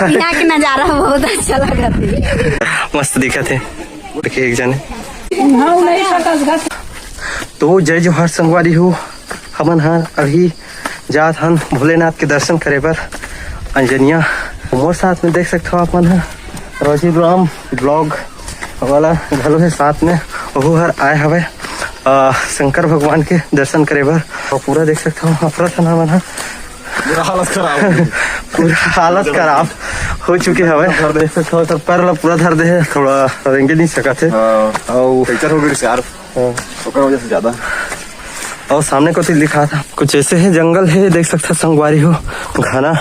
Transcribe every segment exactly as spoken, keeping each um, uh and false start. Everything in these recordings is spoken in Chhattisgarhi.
यहाँ के नजारा बहुत अच्छा लगत हे। मस्त दिखत हे। देखिए एक जने। तो जय जोहार संगवारी हो, हमन ह अभी जात हन भोलेनाथ के दर्शन करे बर अंजनिया। मोर साथ में देख सकथव आप मन ह राजीव राम ब्लॉग वाला घलो हे साथ में, ओहू हर आए हवय, अ, शंकर भगवान के दर्शन करे बर। और पूरा देख सकथव, अफरा थना मन ह बुरा हालत खराब हो गई। पूरा हालत खराब हो चुके हवय। सर देख सकथव, सर पैर ला पूरा धर दे हे, थोड़ा रेंगे नहीं सकत हे। हाँ। अउ फ्रैक्चर हो गई यार। हाँ। ओकर वजह से ज्यादा। और सामने कोती दिखा था, कुछ ऐसे है, जंगल है, देख सकता संगवारी हो, घना।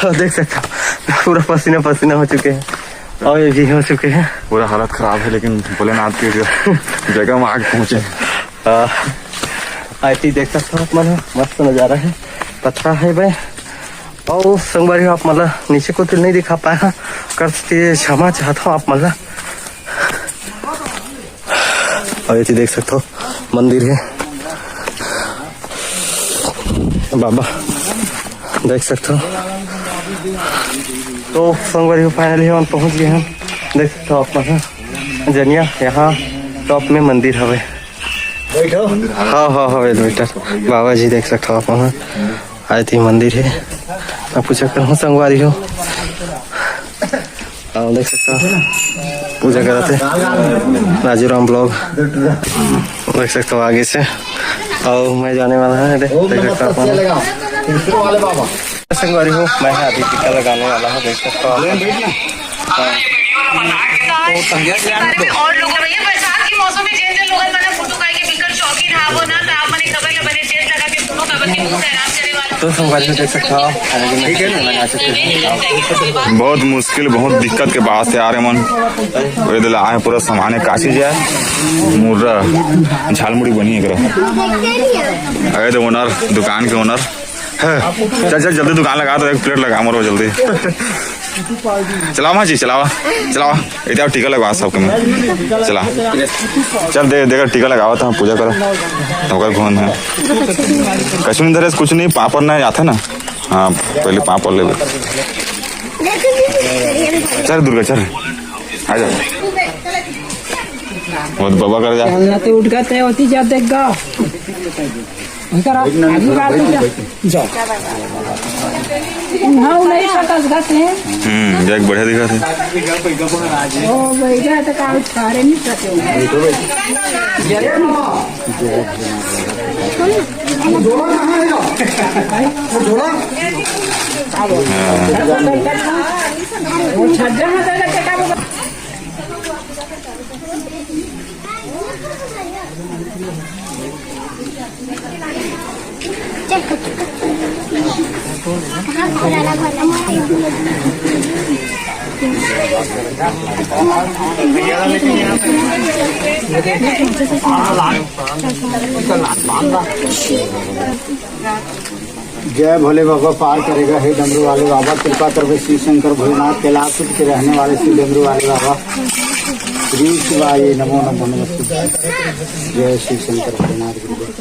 और देख सकता, पूरा पसीना पसीना हो चुके हैं, और ये भी हो चुके हैं। पूरा हालत खराब है, लेकिन भोलेनाथ की जगह में आके पहुंचे। आ, आईती देख सकता हूँ आप मन, मस्त नजारा है, पथरा है बे। और संगवारी हो, आप मन ला नीचे कोती नहीं दिखा पाए हंव, कर से क्षमा चाहता हूँ आप मन ला। और ये चीज देख सकथव, मंदिर है बाबा, देख सकथव। तो संगवारी हो, finally हम पहुंच गए हैं। देख सकथव आप मन ह, जनिया यहाँ टॉप में मंदिर हवे। हाँ, हाँ, हाँ, वेट, वेट। बाबा जी देख सकथव आप मन ह। आए थे मंदिर है। अब पूजा करहूँ संगवारी हो। और देख सकथव पूजा करत हे राजू राम ब्लॉग। देख सकथव आगे से। और मैं जाने वाला हूँ, देख सकथव आप मन। संगवारी हो, मैं ह अभी टीका लगाने वाला हूँ, देख सकथव आप। और लोगों, भैया, बरसात के मौसम में जिन जिन लोगन मन फोटो काहे के बिकट शौकीन हा, वो ना, तो आप मन एक खबर ला बने जेठ लगा के सुनो, काबर के मुंह खराब करे वाला। तो संगवारी हो, देख सकथव आप, आगे में ठीक है ना? लगा सकते हैं। बहुत मुश्किल, बहुत दिक्कत के बात है यार, मन। ये दिला आए पूरा सामान है, काशी जाए, मुर्रा, झालमुड़ी बनी एकरा। अरे तो ओनर, दुकान के ओनर। हाँ। चल, चल, जल्दी दुकान लगा, तो एक प्लेट लगा, मरो जल्दी। चलावा जी, चलावा, चलावा। इधर टीका लगवा सबके में। चला। चल, दे, देकर टीका लगावा, तो हम पूजा करा। तो ओकर फोन है। कछु नहीं धरे, कुछ नहीं, पापड़ ना जाता ना। हाँ, पहले पापड़ ले ले। चल दुर्गा, चल। आ जा। वो तो बाबा कर जा। चलना तो उठ गए थे, होती जा देख गा। उनका रात, अगली रात को जा। जाओ। हाँ, नहीं सकस गए थे। हम्म, देख बढ़िया दिखा थे। ओ, बैठा तो काम सारे नहीं करते। जय भोले बाबा, पार करेगा हे डमरू वाले बाबा, कृपा करबे शिव शंकर भोलेनाथ, कैलाश के रहने वाले शिव डमरू वाले बाबा, श्री शिवाय नमो नमो नमः शिवाय। जय शिव शंकर भोलेनाथ गुरुदेव।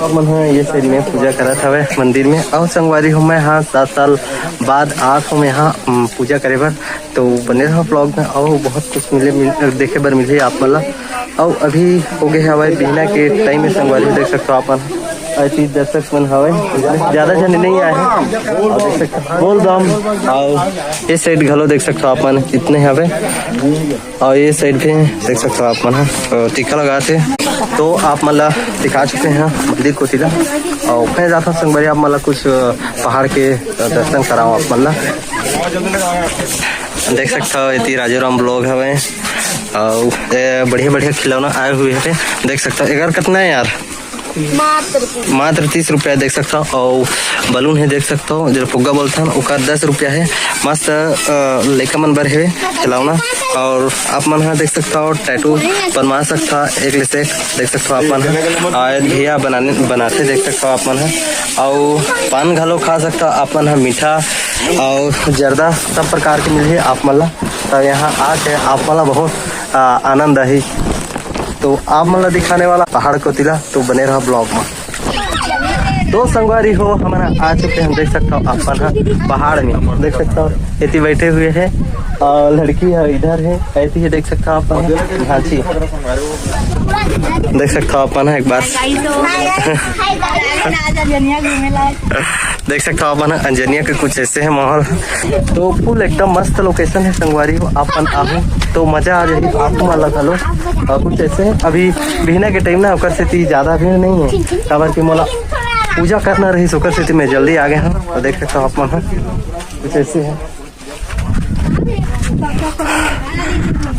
अब मन ह ये side में पूजा करत हवे मंदिर में। अउ संगवारी हो, मैं ह सात साल बाद आत हूँ यहाँ, अम, पूजा करे बर। तो बने रहो vlog में, अउ बहुत कुछ मिले, मिल, देखे बर मिलही आप मन ला। अउ अभी हो गए हवय बिहना के time में संगवारी हो, देख सकथव आप मन। अउ चीज दर्शक मन हवय, ज्यादा जन नहीं आए हैं। अउ देख सकथव बोल बम, अउ ये side घलो देख सकथव आप मन कितने हवय। अउ ये side भी देख सकथव आप मन ह, अ, टीका लगात हे। तो आप मन ला दिखा चुके हैं मंदिर कोती ला। अउ मैं जात हूँ संगवारी, आप मन ला कुछ, अ, पहाड़ के, अ, दर्शन कराओ आप मन ला। देख सकथव एती राजू राम vlog हवे। अउ ए बढ़िया बढ़िया खिलौना आए हुए हे। देख सकथव एकर कितना है यार? मात्र तीस। मात्र तीस रुपया देख सकथव। अउ balloon हे देख सकथव, जेला फुग्गा बोलथन, ओकर दस रुपया हे। मस्त, अ, लइका मन बर हे खिलौना। अउ आप मन ह देख सकथव tattoo बनवा सकथव, एक ले से एक देख सकथव आप मन ह। अउ भैया बनाने, बनाथे देख सकथव आप मन ह। अउ पान घलो खा सकथव आप मन ह, मीठा अउ जर्दा सब प्रकार के मिलही आप मन ला। त यहाँ आके आप मन ला बहुत आ, आनंद आही। तो आप मन ला दिखाने वाला पहाड़ कोती ला, तो बने रहा ब्लॉग में। तो संगवारी हो, हमन आ चुके हैं, देख सकता हो अपन ह पहाड़ में, देख सकता हो एती बैठे हुए हैं और लड़की है इधर है, ऐसी है, देख सकता हो अपन ह झांसी, देख सकता हो अपन ह एक बार। देख सकता हो अपन अंजनिया के कुछ ऐसे है माहौल। तो फुल एकदम मस्त लोकेशन है संगवारी हो, अपन आहू तो मजा आ जाही आप मन ला घलो। और कुछ ऐसे है, अभी बिहना के टाइम ना, ओकर सेती ज्यादा भीड़ नहीं है, काबर कि मोला पूजा करना रही, ओकर सेती मैं जल्दी आ गया हूँ। तो देख सकता हो आप मन ह कुछ ऐसे है।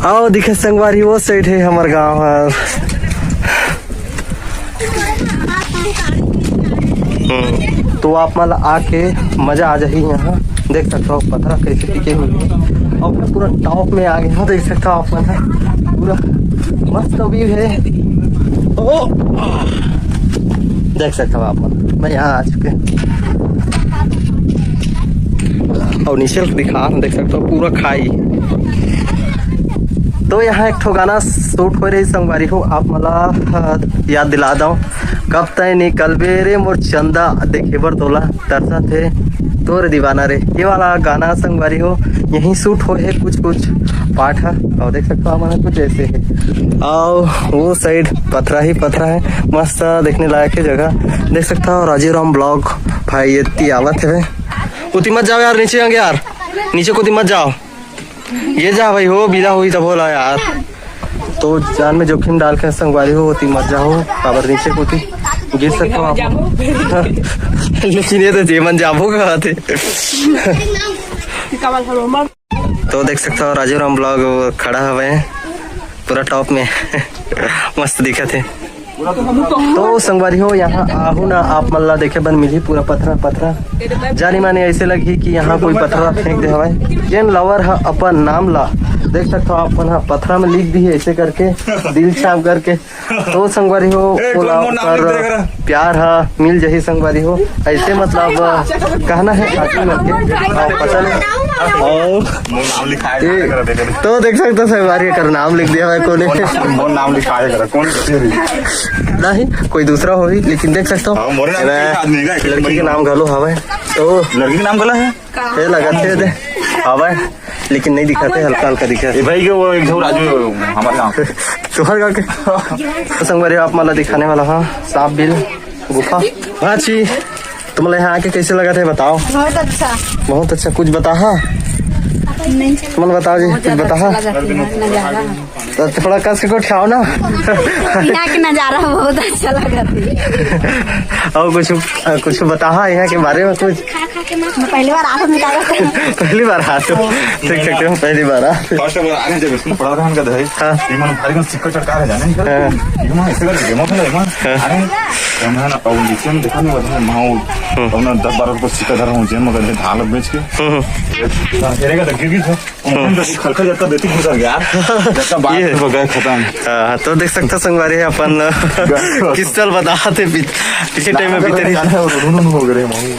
आओ दिखे संगवारी, वो साइड है हमर गांव हर। हम्म, तो आप मन ला आके मजा आ जाही। यहाँ देख सकता हो पथरा कैसे टिके हुए हैं। और मैं पूरा टॉप में आ गया हूँ, देख सकता हो आप मन ह। पूरा मस्त व्यू है। ओ, देख सकता हो आप मन, मैं यहाँ आ चुके हैं। और नीचे दिखा, देख सकता हो पूरा खाई। तो यहाँ एक ठो गाना शूट हो रही संगवारी हो, आप मन ला, अ, याद दिला दो। कब तय निकलबे रे मोर चंदा, देखे बर तोला तरसत हे तोर दीवाना रे। ये वाला गाना संगवारी हो, यहीं शूट हो है कुछ कुछ पार्ट है। और देख सकता हो हमारा कुछ ऐसे है। और वो साइड पथरा ही पथरा है, मस्त देखने लायक है जगह। देख सकता हो राजीव राम ब्लॉग भाई ये आवत है। उती मत जाओ यार, नीचे आगे यार, नीचे कोती मत जाओ। ये जा भाई हो, बिला होई तब होला यार। तो जान में जोखिम डाल के संगवारी हो, ओती मत जाओ, काबर नीचे कोती गिर सकता हो आप। लेकिन ये तो जेमन जाबो कहत हे। तो देख सकता हो राजू राम ब्लॉग खड़ा हवे पूरा टॉप में। मस्त दिखत हे। तो संगवारी हो, यहाँ आहू ना, आप मन ला देखे बर मिलही पूरा पथरा पथरा। जानी माने ऐसे लगही कि यहाँ कोई पथरा फेंक दे हवय। जेन लवर ह अपन नाम ला देख सकत हो आप मन ह पथरा में लिख दी है ऐसे करके, दिल छाप करके। तो संगवारी हो, ए, ओला मोर नाम ओकर लिख दे करा। प्यार ह मिल जही संगवारी हो। ऐसे मतलब कहना है आदमी मन के। और पता नहीं। और मोर नाम लिखाए ए, करा, देख। तो देख सकते हो संगवारी कर नाम लिख दिया है कोने। मोर नाम, मोर नाम लिखाए करा, कौन नहीं, कोई दूसरा होही, लेकिन देख सकता हो हाँ, मोरे नाम एमे के आदमी का, एक लड़की के नंबर। नाम घलो हवे। तो लड़की के नाम घलो है? ये लगा थे दे हवे, लेकिन नहीं दिखाते, हल्का हल्का दिखा। ये भाई के वो एक झोर राजू हमारे गांव के। तुहर गांव के? तो संगवारी आप मन ला दिखाने वाला हाँ सांप बिल गुफा। हाँ जी, तुम लोग यहाँ आके कैसे लगा थे बताओ? बहुत अच्छा। बहुत अच्छा, कुछ बता हाँ? नहीं। तुम बताओ जी, बहुत कुछ ज्यादा बता हाँ? अच्छा लगा था नजारा। तो थोड़ा कस के को उठाओ ना। यहाँ के नजारा बहुत अच्छा लगा था। और कुछ, कुछ बता हाँ यहाँ के बारे में कुछ? मैं पहली बार आया था। पहली बार आया तो देख सकते हो, पहली बार आ। फर्स्ट बार आने जब स्कूल पढ़ा रहे उनका दही। हाँ। ये मन भारी सिक्का चटका रहे जाने। हाँ। ये मन ऐसे करके गेमो खेला, ये मन। हाँ। अरे, ये मन ना पाऊँ, नीचे में देखा नहीं, वो माहौल। हम्म। और ना दस बारह रुपये सिक्का धरा हूँ, जेब में गए धान बेच के। हम्म। हाँ, तेरे का तो गिर गई था। हम्म। खलखल जब तक देती घुसा गया। जब तक बात ये। हो गया खत्म। हाँ, तो देख सकते हो संगवारी है अपन किस साल बताते पी-, पिछले टाइम में बीते रही। जाने और रून रून हो गए माहौल।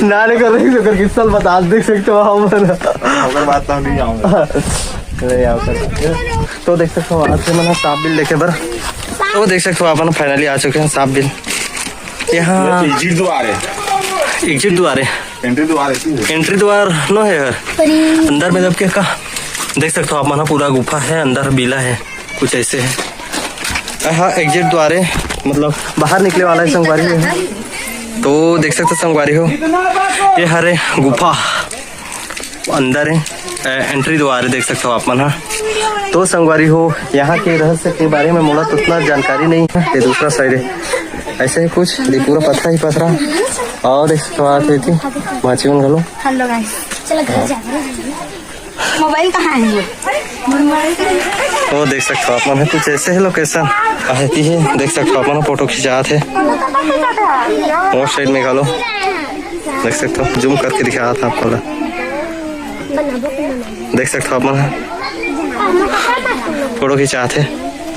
नारे कर रही तो कर किस साल बता देख सकते हो हम। अगर बात तो नहीं आऊंगा। नहीं आओ सर। तो देख सकते हो आज से मैंने सांप बिल देखे बर। तो देख सकते हो अपन फाइनली आ चुके हैं सांप बिल। यहाँ एग्जिट द्वार है। एग्जिट द्वार है। एंट्री द्वार है, ठीक है। एंट्री द्वार नो है यार। अंदर में जब के का देख सकते हो आप मन पूरा गुफा है, अंदर बिला है, कुछ ऐसे है। हाँ एग्जिट द्वार है, मतलब बाहर निकले वाला है संगवारी में। तो देख सकते हो संगवारी हो, ये हरे गुफा अंदर है, ए, एंट्री द्वार है, देख सकते हो आप मन हा। तो संगवारी हो, यहाँ के रहस्य के बारे में मोला तो उतना जानकारी नहीं है, ये दूसरा साइड है। ऐसे ही कुछ देख, पूरा पथरा ही पथरा। और देख सकते हो आप ये थी माची मन घलो। हेलो गाइस, चलो घर जा। मोबाइल कहाँ है? वो देख सकते हो आप मन कुछ ऐसे है लोकेशन। आहती है, देख सकते हो आप मन फोटो खिंचात है। और साइड में घलो देख सकते हो, जूम करके दिखा था आपको ला। देख सकते हो आप मन फोटो खिंचात है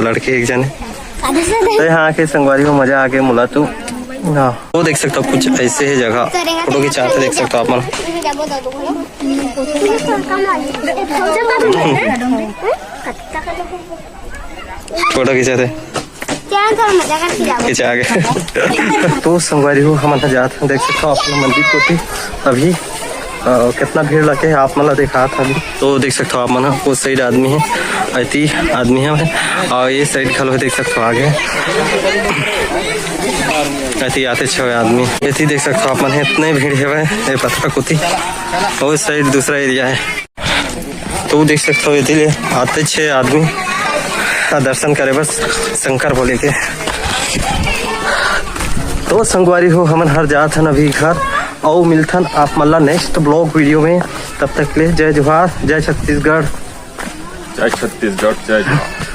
लड़के एक जने। तो यहाँ आके संगवारी हो मजा आके मुला तू। हाँ, वो देख सकथव कुछ ऐसे हे जगह, फोटो खिंचात हे, देख सकथव आप मन। फोटो खिंचात हे। खिंचा गे। तो संगवारी हो, हमन ह जात हन, देख सकथव आप मन मंदिर कोती। अभी अ, कितना भीड़ लगे हे, आप मन ला देखात हन। तो देख सकथव आप मन ह, वो side आदमी हे, एती आदमी हे, अउ ये side घलो देख सकथव आगे, एती आते छवे आदमी। एती देख सकथव आप मन ह, इतने भीड़ हेवय ये पथरा कोती, वो side दूसरा area हे। तो देख सकथव एती ले आते छे आदमी दर्शन करे बर शंकर भोले के। तो संगवारी हो, हमन हर जात हन अभी घर, अउ मिलथन आप मन ला next vlog video में। तब तक के लिए जय जोहार, जय छत्तीसगढ़। जय छत्तीसगढ़, जय जोहार।